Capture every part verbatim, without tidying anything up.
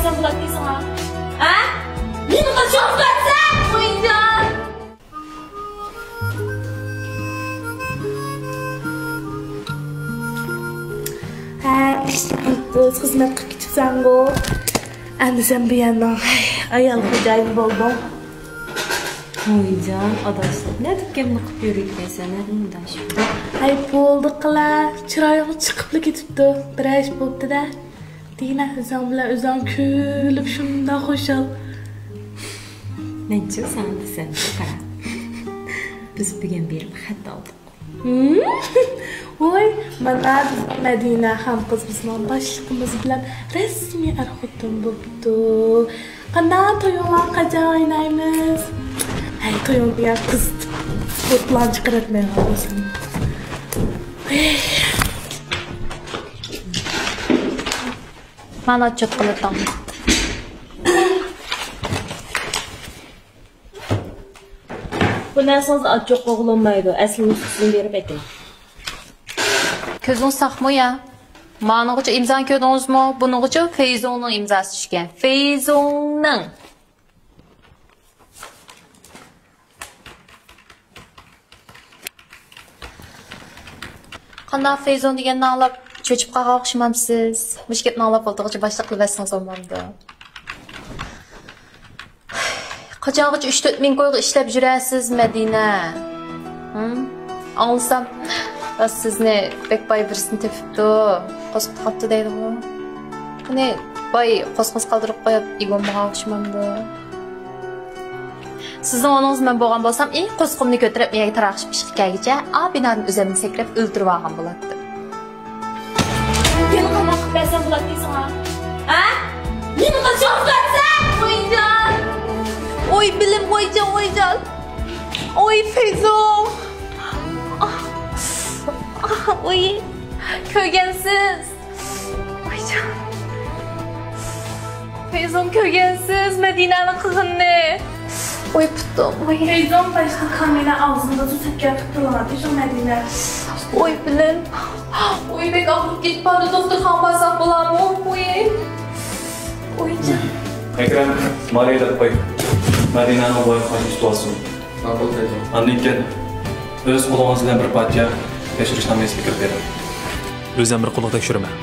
سەن بۇلار دەيسىڭ ھە؟ ھە؟ مېنى قاچان بەرسەن؟ ئويجان! ھە، ئىشتىن خىزمەت قىلىپ كېتىپسەنغۇ. ئەمدى سەن بۇ يەرنىڭ ئايال خوجايىنى بولدۇڭ. ۋايجان، ئاداشلىق نەدىكەمنى قىپ يۈرىدىكەنسەن، نەدىن ئاداش؟ ھەي، بولدى قىلە، چىرايىڭ چىقىپلا كېتىپتۇ. بىرەر ئىش بوپتۇ-دە. دىنا، ئۆزۈڭ بىلەن ئۆزۈڭ كۈلۈپ شۇنداق خۇشال. مەنچۇ ساڭا دېسەم، قارا. بىز بۈگۈن بېرىپ خەت ئالدۇق. ھىم؟ ۋاي، مانا بىزنىڭ مەدىنە خانقىزىمىزنىڭ باشلىقىمىز بىلەن رەسمىي ئەر-خوتۇن بوپتۇ. قانداق، تويۇڭلارنى قاچان ئوينايمىز؟ ھەي، تويۇڭنى يا قىزىتىپ، ئوتلارنى چىقىرىۋەتمەيدىغان بولسۇن. مانا چوت قىلىتىڭ. بۇ نەرسىڭىز ئاچچىق قوغلانمايدۇ. ئەسلى نۇسخىسىنى بېرىپ ئېيتىڭ. كۆزۈڭ ساقمۇ يا؟ مانىڭغىچە ئىمزانى كۆردىڭىزمۇ؟ بۇنىڭغىچە فەيزۇڭنىڭ ئىمزاسى چۈشكەن. فەيزۇڭنىڭ. قانداق، فەيزۇڭ دېگەننى ئاڭلاپ چۆچۈپ قالغان ئوخشىمامسىز؟ مۇشۇ گەپنى ئاڭلاپ بولدىغۇچە باشلىق قىلىۋەتسىڭىز بولمامدۇ؟ قاچانغىچە ئۈچ تۆت مىڭ كويغا ئىشلەپ يۈرەسىز، مەدىنە؟ ھىم؟ ئاڭلىسام، راست سىزنى بەك باي بىرسىنى تېپىپتۇ، قوسۇقتا قاپتۇ دەيدىغۇ. قېنى، باي قوسقۇنسىز قالدۇرۇپ قويۇپ، ئىگە بولمىغان ئوخشىمامدۇ؟ سىزنىڭ ئورنىڭىزدا مەن بولغان بولسام، ئى، قوسقۇمنى كۆتۈرۈپ، مېيەگە تاراقشىپ ئىشقا كەلگۈچە، ئا بىنادىن ئۆزۈمنى سەكرەپ ئۆلتۈرۈۋالغان بولاتتىم. يەنە قانداق قىلىپ بەرسەم بولاتتى ساڭا؟ ھە؟ مېنى قاچان بەرسەم؟ ۋايجان! ۋاي بىلىم، ۋايجان، ۋايجان! ۋاي فەيزۇ! ۋاي كۆرگەنسىز! ۋايجان! فەيزۇڭ، كۆرگەنسىز مەدىنەنىڭ قىلغىنىنى. ۋاي پۇتۇم، ۋاي. فەيزۇڭ، باشتا كامىلە ئاغزىمدا سۇ سەپكەن قىپتۇ، شۇ مەدىنە. ۋاي بىلىم. ۋاي بەك ئاغرىپ كېتىپ بارىدۇ، دوختۇرخانىغا بارساق بولامۇ؟ ۋاي. ۋايجان. ئەكرەم، مارى دەپ قوي. مەدىنەنىڭ بويىغا قاچا تۇتۇۋالسۇن. ماقۇل، فەيزۇڭ. ئاندىن كېيىن ئۆز قولىڭىز بىلەن بىر پارچە تەكشۈرۈشنامە يېزىپ كىرىپ بېرىڭ. ئۆزۈم بىر قۇلىقى تەكشۈرىمەن.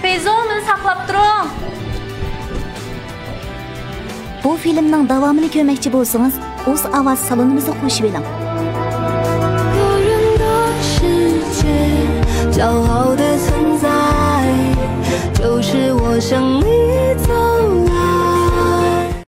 فەيزۇڭ، مېنى ساقلاپ تۇرۇڭ. بۇ فىلىمنىڭ داۋامىنى كۆرمەكچى بولسىڭىز، ئۇز ئاۋاز سالونىمىزغا قوشۇۋېلىڭ. 个人的世界，骄傲的存在，就是我生命